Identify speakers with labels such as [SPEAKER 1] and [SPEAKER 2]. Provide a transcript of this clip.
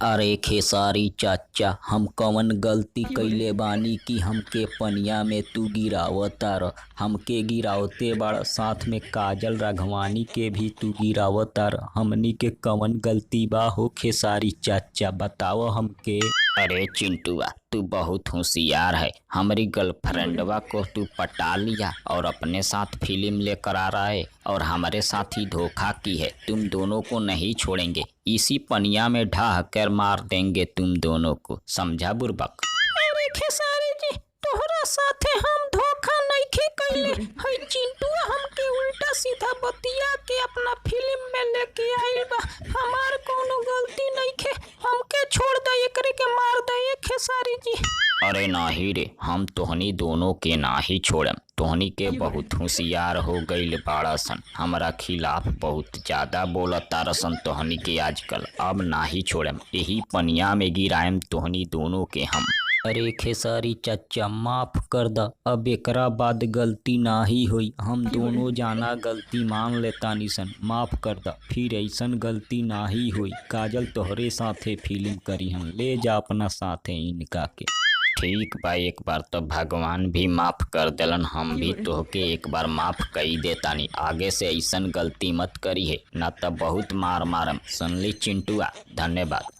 [SPEAKER 1] अरे खेसारी चाचा, हम कवन गलती कइले बानी कि हमके पनिया में तू गिरावतार? हमके गिरावते बाड़, साथ में काजल राघवानी के भी तू गिरावतार। हमनी के कवन गलती बा हो खेसारी चाचा, बताव हमके। अरे चिंटुआ, तू बहुत होशियार है। हमारी गर्लफ्रेंडवा को तू पटा लिया और अपने साथ फिल्म लेकर आ रहा है और हमारे साथ ही धोखा की है। तुम दोनों को नहीं छोड़ेंगे, इसी पनिया में ढाह कर मार देंगे तुम दोनों को, समझा बुरबक?
[SPEAKER 2] अरे खेसारी जी, तोहरा साथे हम धोखा नइखे कइले हई। चिंटुआ हमके उल्टा सीधा बतिया के अपना फिल्म में लेके आइल बा। हमार कौनो गलती नइखे, हमके छोड़ दे, एकरे के मार दे खेसारी जी।
[SPEAKER 1] अरे नाही रे, हम तोहनी दोनों के नाही छोड़म। तोहनी के बहुत होशियार हो गईल बाड़ा सन, हमरा खिलाफ बहुत ज्यादा बोलत तारसन तोहनी के आजकल। अब नाही छोड़म, यही पनिया में गिराएम तोहनी दोनों के हम। अरे खेसारी चाचा, माफ कर द, अब एकरा बाद गलती नाही होई। हम दोनों जाना गलती मान लेतानी सन, माफ कर द, फिर ऐसन गलती नाही होई। काजल तोहरे साथे फिल्म करी हम, ले जा अपना साथे इनका के। ठीक बा, एक बार तो भगवान भी माफ कर देलन, हम भी तोहके एक बार माफ कई देतानी। आगे से ऐसन गलती मत करी है, ना तो बहुत मार मारम। सुनली चिंटुआ? धन्यवाद।